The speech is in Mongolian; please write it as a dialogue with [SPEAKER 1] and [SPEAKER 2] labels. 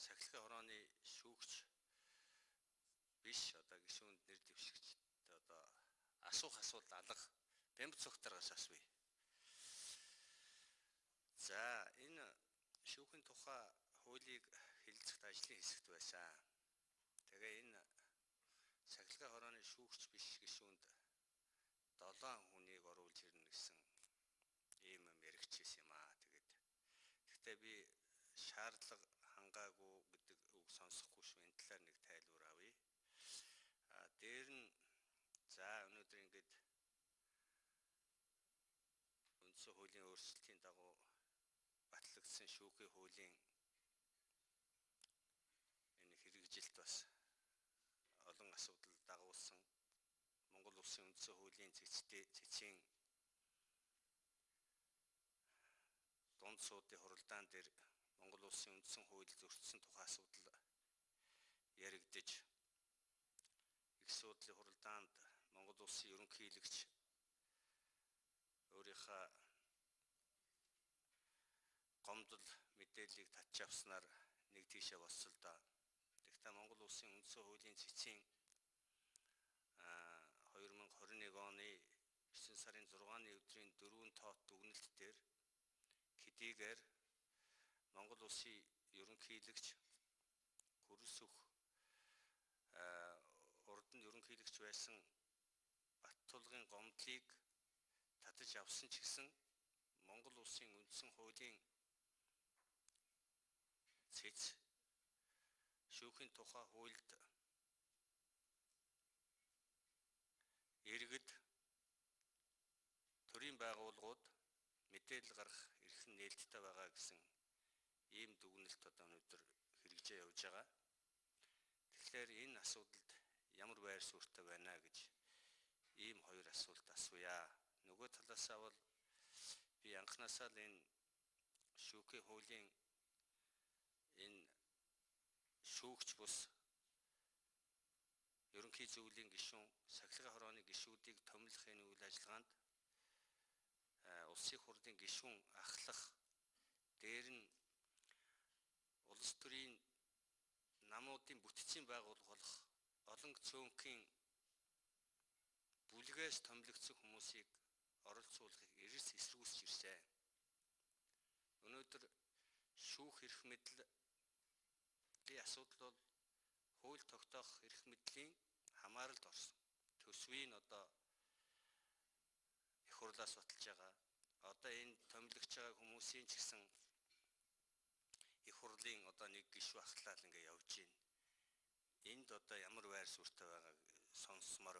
[SPEAKER 1] сахилгын хорооны шүүгч биш одоо гишүүнд нэр дэвшигчд одоо асуух асуулт алга Бямбацогтаргаас асууя. За, энэ шүүхийн тухай хуулийг хэлэлцэхэд ажлын хэсэгт байсан. Тэгээ энэ сахилгын хорооны шүүгч биш гишүүнд 7 хүнийг оруулж ирнэ гэсэн ийм юм яригдчихсэн юм аа. Тэгээд гэхдээ би шаардлага хангаагүй гэдэг үг сонсохгүй шүү. Энэ талаар нэг тайлбар авъя. А дээр нь за өнөөдөр ингээд үндсэн хуулийн өөрчлөлтийн дагуу батлагдсан шүүхийн хуулийн энэ хэрэгжилт бас олон асуудал дагуулсан. Монгол улсын үндсэн хуулийн цэцгийн дунд суудын хуралдаан дээр Монгол улсын үндсэн хууль зөрчсөн тухай асуудал яригдаж, их суудлын хуралдаанд Монгол улсын ерөнхийлөгч өөрийнхөө гомдол мэдээллийг татж авснаар нэг тийшээ болсон л доо. Тэгэхдээ Монгол улсын үндсэн хуулийн цэцгийн 2021 оны 9 сарын 6-ны өдрийн 4 тоот дүгнэлт дээр хэдийгээр Монгол улсын ерөнхийлөгч Хөрөлсөх урд нь ерөнхийлөгч байсан Баттулгын гомдлыг татаж авсан ч гэсэн Монгол улсын үндсэн хуулийн цэц шүүхийн тухай хуульд иргэд төрийн байгууллагууд мэдээлэл гаргах эрх нь нээлттэй байгаа гэсэн ийм дүгнэлт одоо өнөөдөр хэрэгжээ явж байгаа. Тэгэхээр энэ асуудалд ямар байр суурьтай байна гэж ийм хоёр асуулт асууя. Нөгөө талаасаа бол би анхнаасаа л энэ шүүхийн хуулийн энэ шүүгч бус ерөнхий зөвлөлийн гишүүн, сахилгын хорооны гишүүдийг томилох энэ үйл ажиллагаанд улсын хурлын гишүүн ахлах, дээр нь улс төрийн намуудын бүтцийн байгууллага болох олон цөөнхийн бүлгээс томилогдсон хүмүүсийг оролцуулахыг эрс эсэргүүцэж ирсэн. Өнөөдөр шүүх эрх мэдлийн асуудал бол хууль тогтоох эрх мэдлийн хамааралд орсон. Төсвийг одоо их хурлаас баталж байгаа. Одоо энэ томилогдож байгаа хүмүүсийн ч гэсэн их хурлын одоо нэг гишүү ахлаад ингээ явж байна. Энд одоо ямар байр суурьтай байгааг сонсомоор